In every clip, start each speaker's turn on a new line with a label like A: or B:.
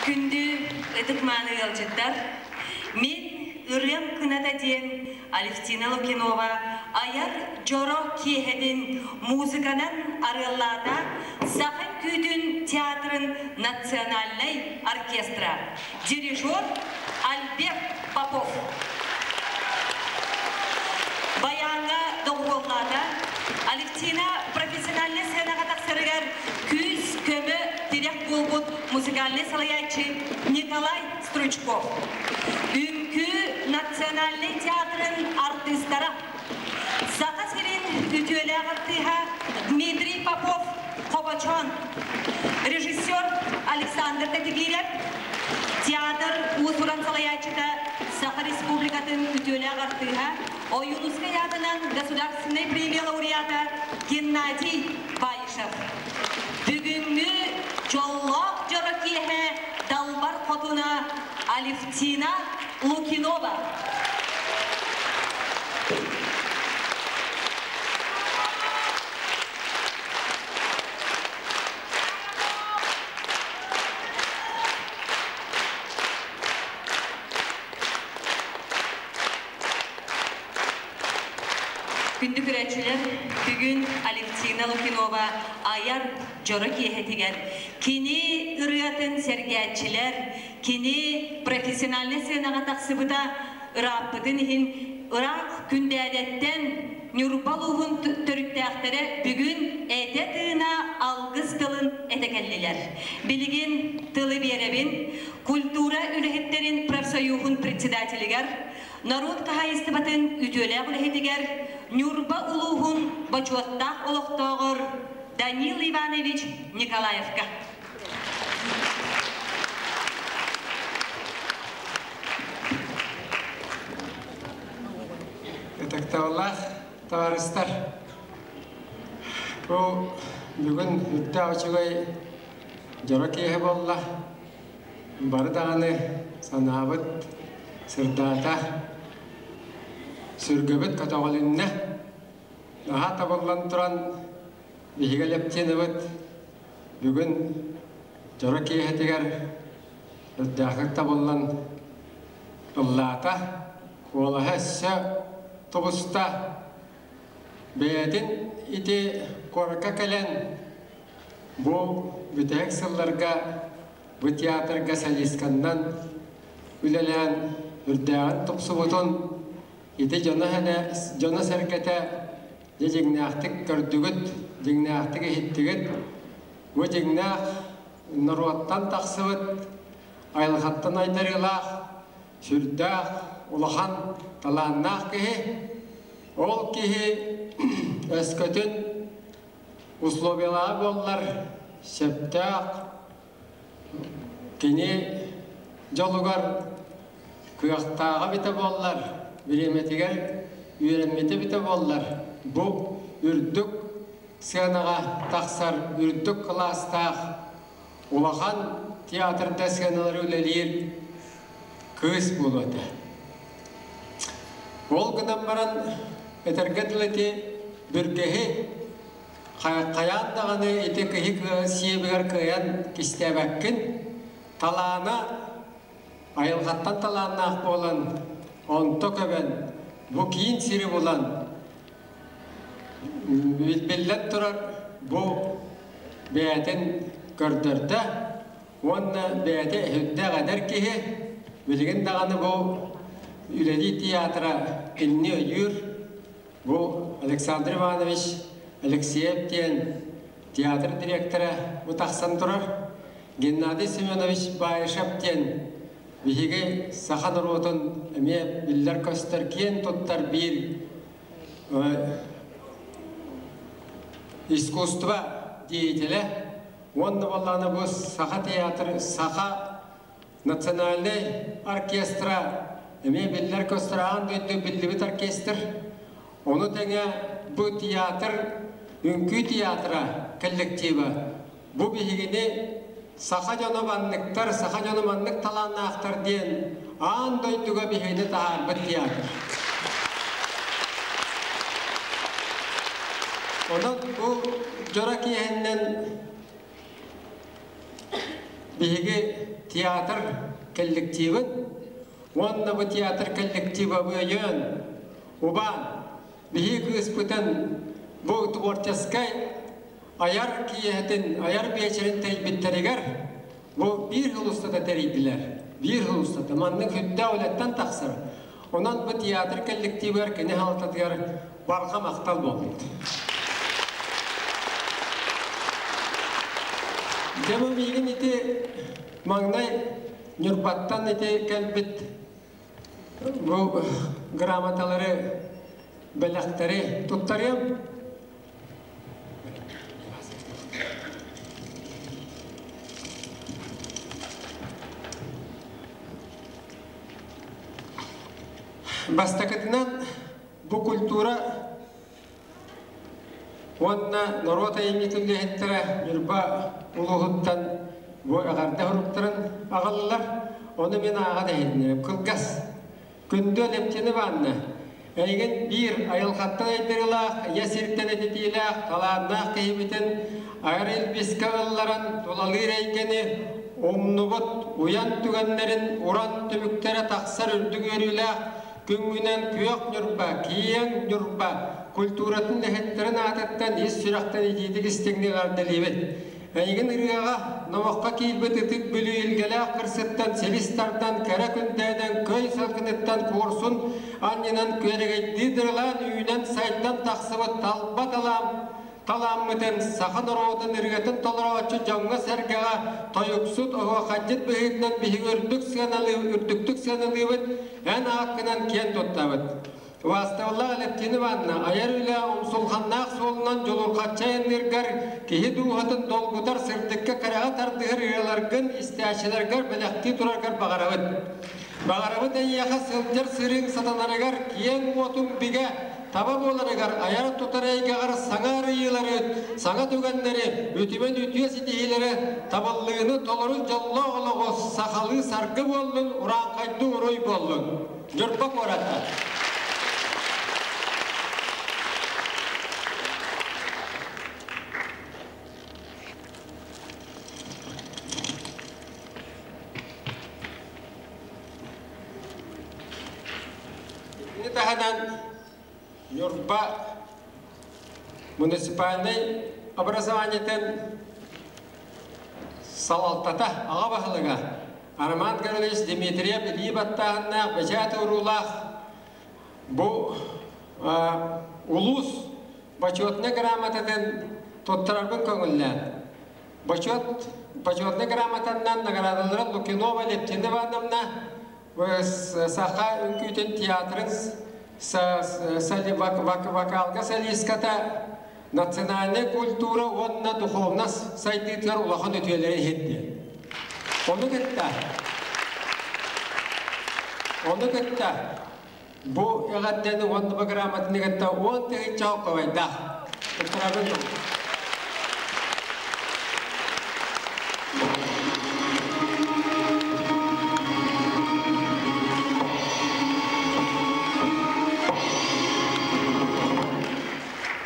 A: Күндү ытык-мааны ыалдьыттар, мин ырыам кыната диэн Алевтина Лукинова айар дьоро киэһэтин музыканан арыаллаата Саха үҥкүүтүн театрын национальнай оркестра, дирижер Альберт Попов. Баяҥҥа доҕуһуоллаата Алевтина профессиональнай сыанаҕа тахсарыгар күүс-көмө тирэх буолбут музыкальнай салайааччы Николай Стручков. Үҥкүү национальнай театрын артыыстара Саха сирин үтүөлээх артыыһа Дмитрий Попов Хобочон, режиссер Александр Тэтигиирев, театр уус-уран салайааччыта Саха Республикатын үтүөлээх артыыһа, Ойуунускай аатынан государственнай премия лауреата Геннадий Баишев. Бүгүҥҥү дьоллоох дьоро киэһэ Далбар Хотуна Алевтина Лукинова. Күндү көрөөччүлэр, бүгүн Алевтина Лукинова айар дьоро киэһэтигэр кини ырыатын сэргээччилэр, кини профессиональнай сценаҕа тахсыбыта ырааппытын иһин ыраах Күндээдэттэн Ньурба улууһун төрүттээхтэрэ бүгүн этэ-тыына алгыс тылын этэ кэллилэр. Билигин тылы биэрэбин культура үлэһиттэрин профсоюһун председателигэр, норуот хаһаайыстыбатын үтүөлээх үлэһитигэр, Ньурба улууһун бочуоттаах олохтооҕор Данил Иванович Николаевка.
B: Ытыктабыллаах табаарыстар, бу бүгүн үрдээх үчүгэй дьоро киэһэ буолла. Бары даҕаны санаабыт сырдаата, сүргэбит көтөҕүлүннэ. Наһаа табыллан туран биһиги Алевтинабыт бүгүн дьоро киэһэтигэр үрдээхтик табыллан ыллаата, куолаһа өссө тубуста. Бэйэтин ити куоракка кэлэн бу бүтэһик сылларга бу театрга солистканнан үлэлээн үрдээҕин тупсубутун ити дьоно-сэргэтэ дьэ дьиҥнээхтик көрдүгүт, дьиҥнээхтик иһиттигит. Бу дьиҥнээх норуоттан тахсыбыт, айылҕаттан айдарыылаах, сүрдээх улахан талааннаах киһи. Ол киһи өскөтүн условиялааҕа буоллар, сөптөөх кини дьолугар кыахтааҕа эбитэ буоллар, бириэмэтигэр үөрэммитэ эбитэ буоллар, бу үрдүк сыанаҕа тахсар үрдүк кылаастаах улахан театрда сыаналары үлэлиир кыыс буолуо этэ. Ол гынан баран этэргэ дылы ити бүргэһи хайаан даҕаны ити киһи сиэбигэр кыайан кистээбэккин, талаана айылҕаттан талааннаах буолан, онто көбөн, бу киин сири булан, биллэн турар, бу бэйэтин көрдөрдө уонна бэйэтэ эһүрдээх эдэр киһи, билигин даҕаны бу үлэлии театра кинини өйүүр, Бу Александр Иванович Алексеев диэн театр директора бу тахсан турар. Геннадий Семенович Баишев диэн биһиги саха норуотун эмиэ биллэр-көстөр киэн туттар биир искусство деятелэ уонна буоллаҕына бу саха театр саха Национальнай оркестра эмиэ биллэр-көстөр аан дойду биллибит оркестр. Ону тэҥэ бу театр, үҥкүү театра коллектива бу биһигини саха дьоно манныктар, саха дьоно маннык талааннаахтар диэн аан дойдуга биһигини таһаарбыт театр. Онон бу дьоро киэһэннэн. Биһиги театр коллективын уонна бу театр коллектива өйөөн, убаан, биһиги кыыспытын бу творческай айар киэһэтин, айар биэчэрин тэрийбиттэригэр бу биир сыл устата тэрийдилэр. Биир сыл устата маннык сүрдээх үлэттэн тахсар. Онон бу театр коллективыгар кини халтатыгар барҕа махтал буолбут. Дьэ бу миигин ити маҥнай Ньурбаттан ити кэлбит бу грамоталары, бэлэхтэри туттарыам. Бастакытынан бу культура уонна норуот айымньытын үлэһиттэрэ Ньурба улууһуттан бу эҕэрдэ суруктарын аҕаллылар. Ону мин ааҕа да иһитиннэрим. Кылгас. Күндү Алевтина Ивановна, эйигин биир айылҕаттан айдарыылаах, ийэ сиртэн этитиилээх, талааннаах киһибитин айар илбискэ ылларан тулалыыр эйгэни умнубут уйан түгэннэрин уран түмүктэрэ тахсар үрдүк үөрүүлээх күҥҥүнэн күөх Ньурба, киэҥ Ньурба культуратын үлэһиттэрин аатыттан ис сүрэхтэн итиитик истиҥник эҕэрдэлиибит. Эйигин ырыаҕа, номоххо киирбит ытык Бүлүү илгэлээх кырсыттан силис тардан, кэрэ күндээнэн көй салгыныттан куорсун анньынан күөрэгэйдии дырылаан үүнэн-сайдан тахсыбыт талба талаан талааммытын саха норуотун ырыатын толорооччу дьоҥҥо-сэргэҕэ тойуксут, оһуохайдьыт быһыытынан биһиги үрдүк сыаналыы, үрдүктүк сыаналыыбыт, эн ааккынан киэн туттабыт. Убаастабыллаах Алевтина Ивановна, айар үлэ умсулҕаннаах суолунан дьулурҕаччы айанныыргар, киһи дууһатын долгутар сырдыкка кэрэҕэ тардыһар ырыаларгын истээччилэргэр бэлэхтии тураргар баҕарабыт. Баҕарабыт эйиэхэ сылдьар сырыыҥ сатанарыгар, киэҥ уотуҥ бигэ, таба буоларыгар, айар-тутар эйгэҕэр саҥа арыйыылары, саҥа түгэннэри, үтүмэн үтүө ситиһиилэри, табыллыыны толору дьоллоох олоҕу сахалыы саргы буоллун, урааҥхайдыы уруй буоллун! Ньурба куораттан. Итини таһынан Ньурба муниципальнай образованиетын салалтата аҕа баһылыга Роман Гаврильевич Дмитриев илии баттааһыннаах бэчээт уруулаах бу улуус бочуотунай грамотатын туттарарбын көҥүллээн Бочуот бочуотунай грамотаннан наградалара Лукинова Лептина Ивановна Саха үҥкүүтүн театрын вокалга солистката национальнай культура уонна духовность сайдыытыгар улахан үтүөлэри иһитти. Ону кытта ону кытта бу эҕэрдэни уонна бу грамотаны кытта 10 тыһыынча холкуобайдаах. Туттарабын.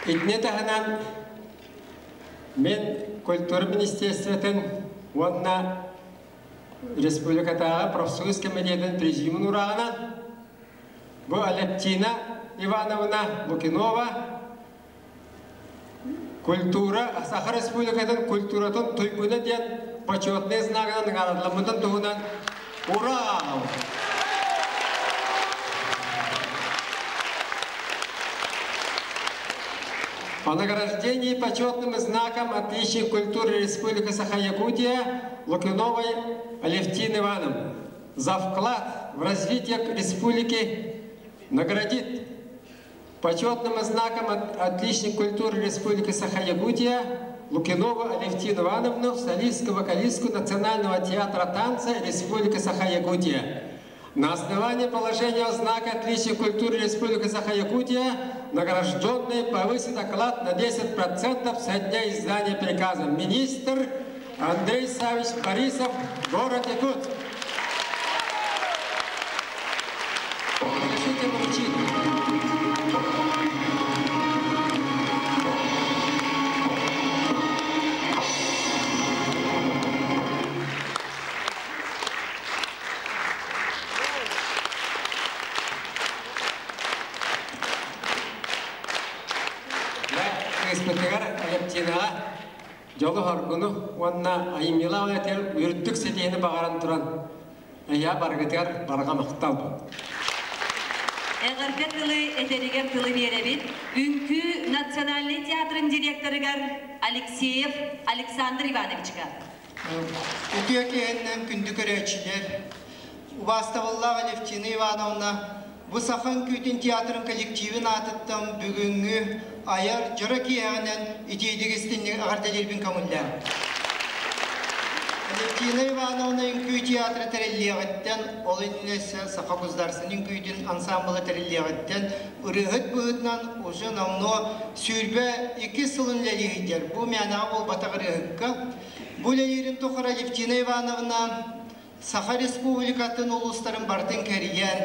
B: Итини таһынан мен культура министерствотын уонна республикатааҕы профсоюз комитетын президиумун урааҕынан бу Алевтина Ивановна Лукинова культура Саха Республикатын культуратын туйгуна диэн почетный знагынан ыҥаратыламмытын туһунан ура! О награждении почетным знаком отличник культуры Республики Саха-Якутия Лукиновой Алевтины Ивановны за вклад в развитие республики наградит почетным знаком отличник культуры Республики Саха-Якутия Лукинову Алевтину Ивановну, солистку-вокалистку Национального театра танца Республики Саха-Якутия. На основании положения о знаке отличия культуры Республики Саха-Якутия награжденный повысит оклад на 10% со дня издания приказа. Министр Андрей Савич Борисов, город Якутск. Разрешите вручить. Дьолу-соргуну уонна айымньылаах үлэтигэр үрдүк ситиһиини баҕаран туран, эһиэхэ барыгытыгар барҕа махтал.
A: Эҕэрдэ тылы этэригэр тылы биэрэбит Үҥкүү национальнай театрын директорыгар Алексеев Александр Ивановичка.
C: Үтүө киһиннэн күндү көрөөччүлэр, убаастабыллаах Алевтина Ивановна, бу Саха үҥкүүтүн театрын коллективин аатыттан бүгүҥҥү айар дьоро киэһэҕинэн итиитик истинник эҕэрдэлиирбин көҥүллээн. Алевтина Ивановна үҥкүү театра тэриллиэҕиттэн, ол иннинэ Саха государственнай үҥкүүтүн ансаамбыла тэриллиэҕиттэн ырыаһыт быһыытынан уже номнуо 22 сылын үлэлииһийдэр. Бу мээнэҕэ буолбатах ырыаһыкка. Бу үлэлиирин тухары Алевтина Ивановна Саха Республикатын улуустарын барытын кэрийэн,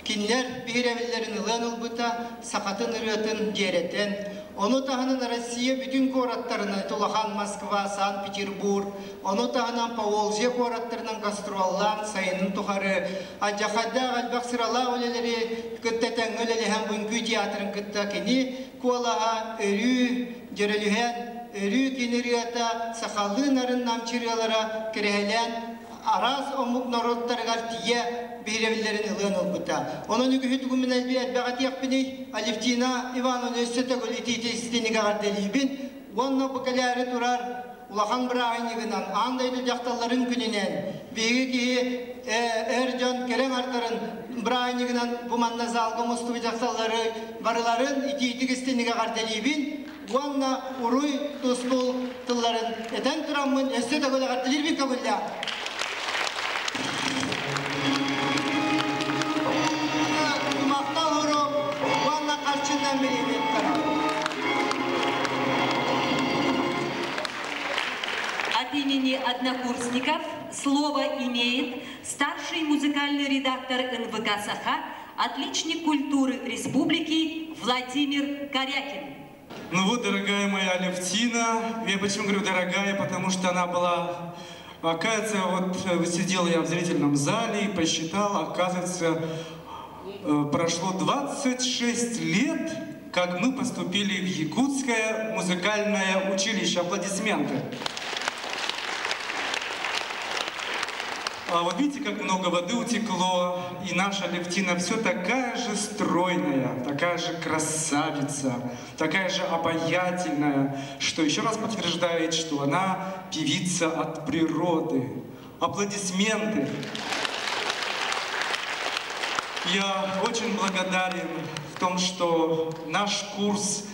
C: кинилэр биһирэбиллэрин ылыан ылбыта, сахатын ырыатын дьиэрэтэн, ону таһынан Россия бүтүн куораттарынан, улахан Москва, Санкт-Петербург, ону таһынан Поволжье куораттарынан гастроллаан сайынын тухары алдьархайдаах элбэх сыралаах үлэлэри кытта тэҥҥэ үлэлэһэн Үҥкүү театрын кытта кини куолаһа өрүү дьөрөлүһэн, өрүү кини ырыата сахалыы нарын намчырыалара кэрэһэлээн араас омук норуоттарыгар тиийэ биһирэбиллэрин ылыан ылбыта. Онон үгүһү тугу мин элбэх этиэхпиний, Алевтина Ивановна өссө төгүл итиити истиник эҕэрдэлиибин уонна бу кэлээри турар улахан бырааһынньыгынан аан дойду дьахталларын күнүнэн биһиги киһи эр дьон кэлэн артарын бырааһынньыгынан бу манна залга мустубут дьахталлары барыларын итиитик истиник эҕэрдэлиибин уонна уруй тускул тылларын этэн тураммын өссө төгүл эҕэрдэлиирбин көҥүллээх. Махтал урук уонна харчынан бириэмиэттэрэ.
A: От имени однокурсников слово имеет старший музыкальный редактор НВК «Саха», отличник культуры республики Владимир Корякин.
D: Ну вот, дорогая моя Алевтина, я почему говорю дорогая, потому что она была, оказывается, вот сидел я в зрительном зале и посчитал, оказывается, прошло 26 лет, как мы поступили в Якутское музыкальное училище. Аплодисменты. А вот видите, как много воды утекло, и наша Алевтина все такая же стройная, такая же красавица, такая же обаятельная, что еще раз подтверждает, что она певица от природы. Аплодисменты! Я очень благодарен в том, что наш курс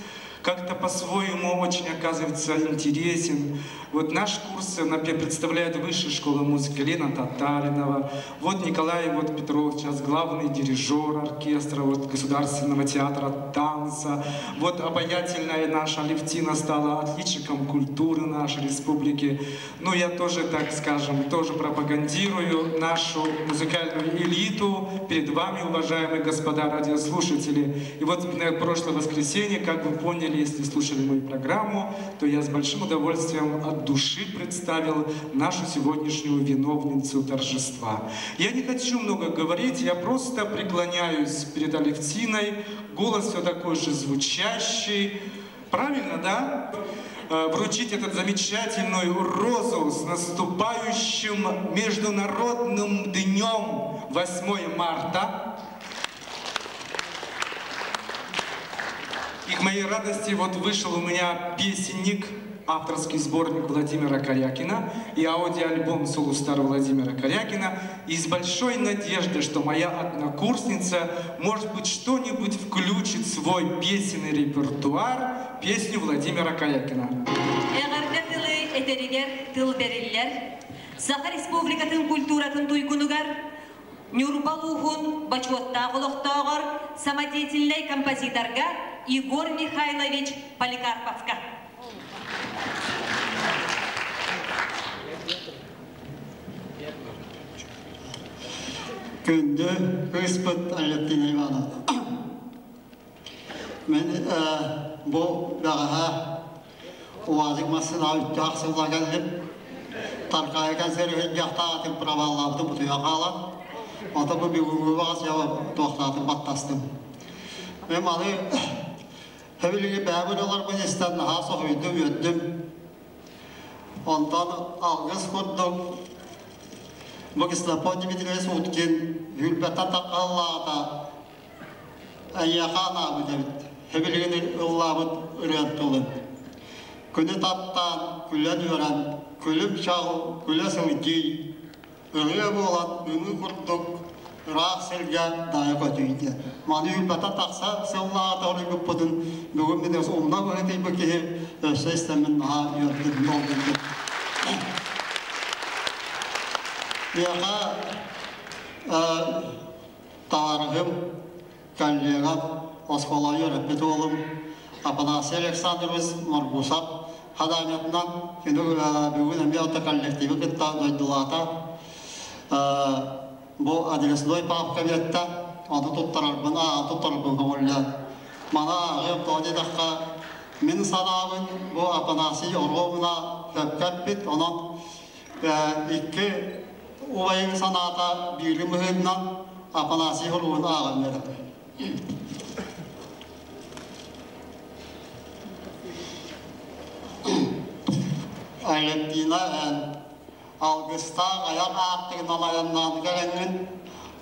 D: как-то по-своему очень оказывается интересен. Вот наш курс, например, представляет Высшая школа музыки Лена Татаринова. Вот Николай вот Петров сейчас главный дирижер оркестра вот, Государственного театра танца. Вот обаятельная наша Алевтина стала отличником культуры нашей республики. Ну, я тоже, так скажем, тоже пропагандирую нашу музыкальную элиту перед вами, уважаемые господа радиослушатели. И вот на прошлое воскресенье, как вы поняли, если слушали мою программу, то я с большим удовольствием от души представил нашу сегодняшнюю виновницу торжества. Я не хочу много говорить, я просто преклоняюсь перед Алевтиной. Голос все такой же звучащий. Правильно, да? Вручить эту замечательную розу с наступающим Международным днем 8 марта. И к моей радости вот вышел у меня песенник, авторский сборник Владимира Корякина и аудиоальбом «Солустар» Владимира Корякина. И с большой надеждой, что моя однокурсница, может быть, что-нибудь включит в свой песенный репертуар, песню Владимира Корякина.
A: Эҕэрдэ тылы этэригэр тыл бэриллэр. Саха Республикатын культуратын туйгунугар Ньурба улууһун бочуоттаах олохтооҕор самодеятельнай композиторга Егор Михайлович Поликарповка.
E: Күндү кыыспыт Алевтина Ивановна. Мен бу бэҕэһээ УАЗик массыына үттээх сылла кэллим. Таркаайы консервин проваллаабытым утуйа хаалан. Ото бу бүгүҥҥү баҕас туохтаатын баттастым. Мен маны хэбилиги бэйэбин олорбун истэн наһаа соһуйдум, үөрдүм. Онтон алгыс курдук бу Ксенофонт Дмитриевич Уткин Хүрбэттэн таххаллаата эйиэхэ анаабыт эбит. Хэбилигин ыллаабыт ырыан тылын. Күнү таптаан, күлэн-үөрэн, күлүм-чаҕыл күлэ сылдьыы, ырыа буолан ымыы курдук ыраах сиргэ даайа көтүйдэ. Маны үүрбэтэ тахса сыллааҕыта хоруйбуппутун бүгүн мин умна быһыытыйбыт киһи өссө истэммин наһаа үөрдүм, долгуйдум. Миэхэ табаарыһым, коллегам, оскуола үөрэппит уолум Афанасий Александрович Моргусов хадаанньатынан кини бүгүн эмиэ ото коллективы кытта дойдулаата. Бу адресной папка биэртэ, ону туттарарбын, ааҕан туттарарбын көҥүллээн. Маны ааҕыам тоҕо диэтэххэ, мин санаабын бу Афанасий Оруобуна сөпкө эппит, онон икки убайын санаата биирин быһыытынан Афанасий Оруобун ааҕан биэрэбин. Алентина эн алгыстаах айар аартыгынан айаннаан кэлэҥҥин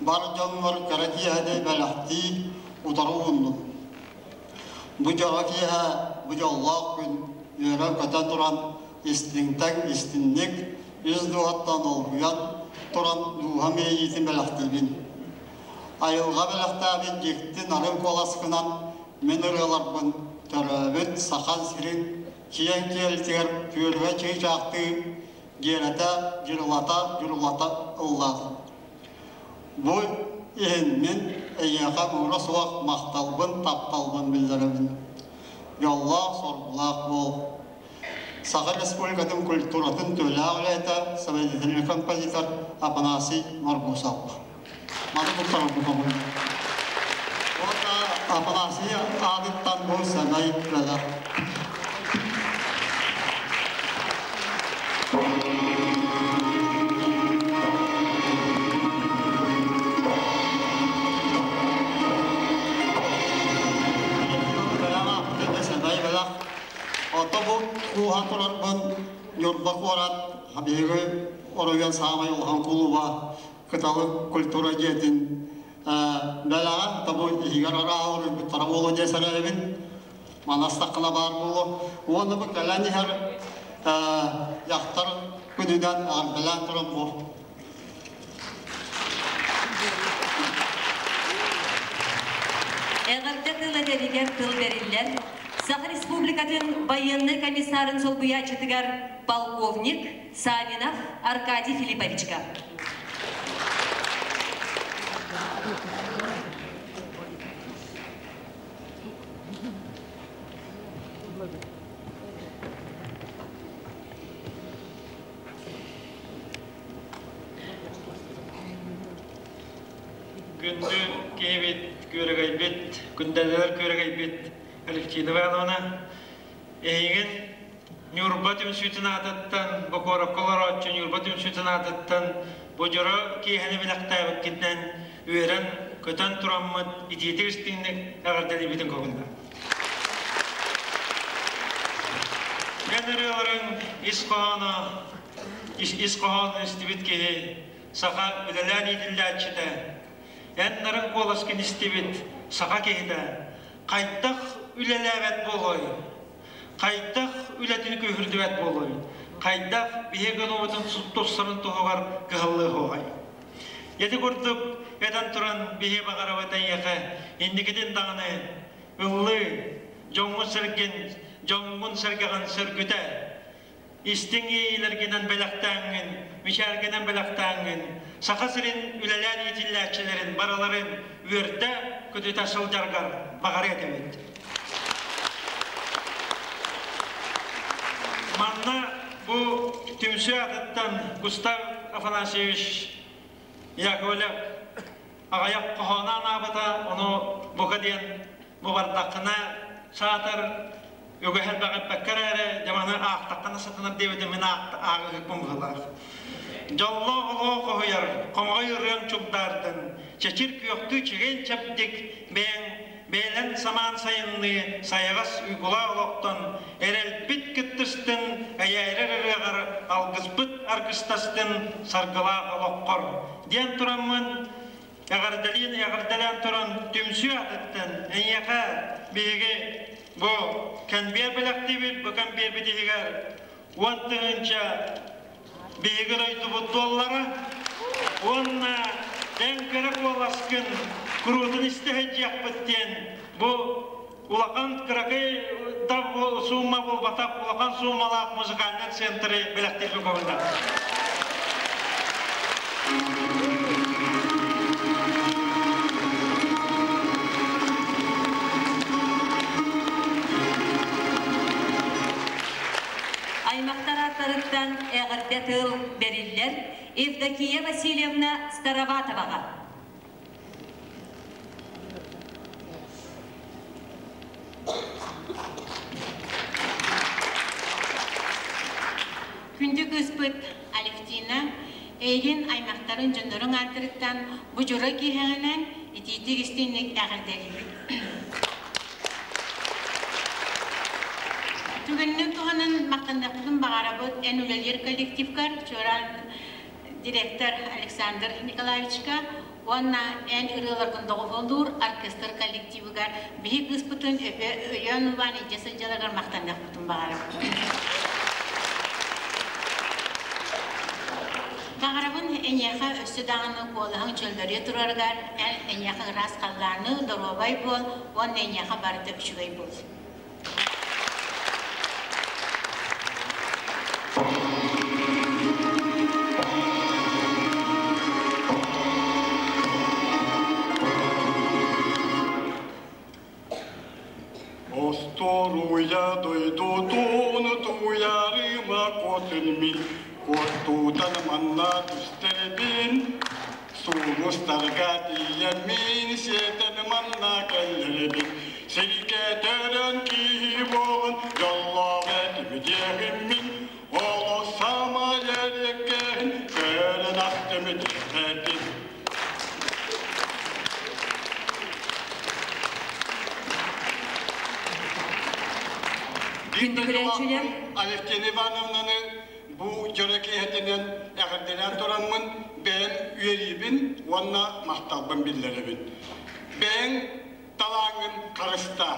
E: бар дьоҥҥор кэрэ киэһэни бэлэхтии утары ууннум. Бу дьоро киэһэ, бу дьоллоох күн үөрэн-көтөн туран истиҥтэн истинник, үс дууһаттан долгуйан туран дууһам иэйиитин бэлэхтиибин. Айылҕа бэлэхтээбит дьикти нарын куоласкынан мин ырыаларбын төрөөбүт Саха сирин киэҥ киэлитигэр күөлүгэ чыычаахтыы дьиэрэтэ, дьырылата, дьурулата ыллаатым. Бу иһин мин эйиэхэ муҥура суох махталбын, тапталбын биллэрэбин. Дьоллоох-соргулаах буол. Саха Республикатын культуратын төлөөх үлэһитэ, самодеятельный композитор Афанасий Моргусов. Маны туттарарбын көҥүл. Уонна Афанасий аатыттан бу сэмэй бэлэх. Сэмэй бэлэх. Ото бу кууһан турарбын Ньурба куорат биһиги оройуон саамай улахан кулуба Кыталык культура дьиэтин бэлэҕэ тобу иһигэр арааһа уруйбуттара буолуо диэн сэрэйэбин. Манастаххына баар буолуо. Уонна бу кэлэн иһэр дьахтар күнүнэн эҕэрдэлээн туран бу.
A: Эҕэрдэ тыл этэригэр тыл бэриллэр Саха Республикатын байыаннай комиссарын солбуйааччытыгар полковник Савинов Аркадий Филипповичка.
F: Күндү киһибит, күөрэгэйбит, күндэлэлэр күөрэгэйбит Алевтина Ивановна, эһигин Ньурба түмсүүтүн аатыттан, бу куоракка олорооччу Ньурба түмсүүтүн аатыттан бу дьоро киэһэни бэлэхтээбиккитинэн үөрэн, көтөн тураммыт итиитик истиҥник эҕэрдэлиибитин көҥүллэ. Эн ырыаларыҥ ис хоһооно, ис хоһоонун истибит киһи саха үлэлээн иитиллээччитэ, эн нарын куоласкын истибит саха киһитэ хайдах үлэлээбэт буолуой? Хайдах үлэтин күүһүрдүбэт буолуой? Хайдах биһиги гыныбытын туссарын туһугар кыһаллыаһуоҕай? Ити курдук этэн туран биһи баҕарабыт эйиэхэ инникитин даҕаны ыллыы, дьоҥҥун сэргин, дьоҥҥун сэргэҕин сөргүтэ, истиҥ иэйиилэргинэн бэлэхтээҥҥин, мичээргинэн бэлэхтээҥҥин, Саха сирин үлэлээн иитиллээччилэрин барыларын үөрдэ көтүтэ сылдьаргар баҕарыа этибит. Манна бу түмсүү аатыттан Густав Афанасьевич Яковлев аҕыйах хоһооно анаабыта, ону бука диэн бу бардаххына саатар үгэһ элбэх эппэккэ эрээри дьаманы аахтаххына сатанар диэбитим мин ааҕыһыкпын быһыылаах. Дьоллоох олоҕу хоһуйар, хомоҕой ырыаҥ чугдаардын, чэчир күөхтүү чэгиэн чэбдик бэйэҥ. Бэйэлэн самаан сайынныы сайаҕас уйгулаах олохтон эрэлбит кыттыстын, эйээрэр ырыаҕар алгыспыт аргыстастын саргылаах олоххор диэн тураммын эҕэрдэлиин эҕэрдэлээн туран түмсүү аатыттан эйиэхэ биһиги бу кэнбиэр бэлэхтиибит, бу кэнбиэрбит иһигэр 10 000 биһиги дойдубут доллара уонна эн кэрэ куоласкын куруутун истэ сылдьыахпыт диэн бу улахан кыракый да суумма буолбатах улахан сууммалаах музыкальный центры бэлэхтиир көҥүллэр.
A: Аймактар ааттарыттан эҕэрдэ тыл бэриллэр Евдокия Васильевна Староватоваҕа.
G: Күндү кыыспыт Алевтина, эйигин аймахтарын дьоннорун ааттарыттан бу дьоро киэһэҕинэн итиитик истиҥник эҕэрдэлиибит. Түгэнинэн туһанан махтаныахпытын баҕарабыт эн үлэлиир коллективкар чуораан директор Александр Николаевичка уонна эн ырыаларгын доҕуһуоллуур оркестр коллективыгар биһи кыыспытын өйөөн убаан илдьэ сылдьаларыгар махтаныахпытын баҕарабыт. Баҕарабын эйиэхэ өссө даҕаны куолаһыҥ чөллөрүйэ турарыгар, эн эйиэхэ ыраас халлааны, доруобай буол уонна эйиэхэ барыта үчүгэй буол.
E: Осторуйа дойдутун туйарыма куотун мин, куоттуутан манна түстербин, сулустарга тиийэммин, сиэтэн манна кэллэрбин, сиргэ төрөн киһи буолан, дьоллоох этим мин, олох саамай эриэккэһин, көрөн астым этим.
A: Күндү көрөөччүлэр,
E: Алевтина Ивановнаны бу дьоро киэһэтинэн эҕэрдэлээн тураммын бэйэм үөрүүбүн уонна махталбын биллэрэбин. Бэйэҥ талааҥҥын харыстаа.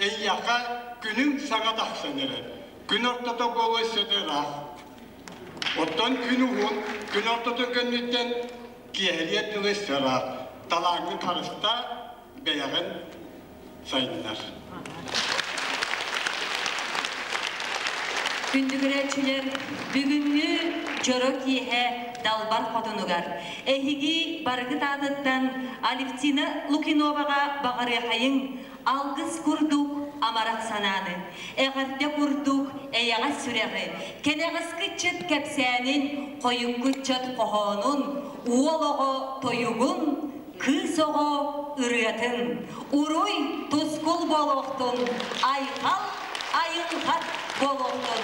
E: Эйиэхэ күнүҥ саҥа тахсан эрэр. Күн ортото буолуо сөтө ыраах. Оттон күн уһун, күн ортото кэнниттэн киэһэлиэр дылы ыраах. Талааҥҥын харыстаа, бэйэҕин сайыннар.
A: Күндү көрөөччүлэр, бүгүҥҥү дьоро киэһэ Далбар Хотунугар эһиги барыгыт аатыттан Алевтина Лукиноваҕа баҕарыахайыҥ алгыс курдук амарах санааны, эҕэрдэ курдук эйэҕэс сүрэҕи, кэнэҕэскиччыт кэпсээнин, хойуккуччат хоһоонун, уол оҕо тойугун, кыыс оҕо ырыатын, уруй тускул буолуохтун, айхал айылҕат буолуохтун.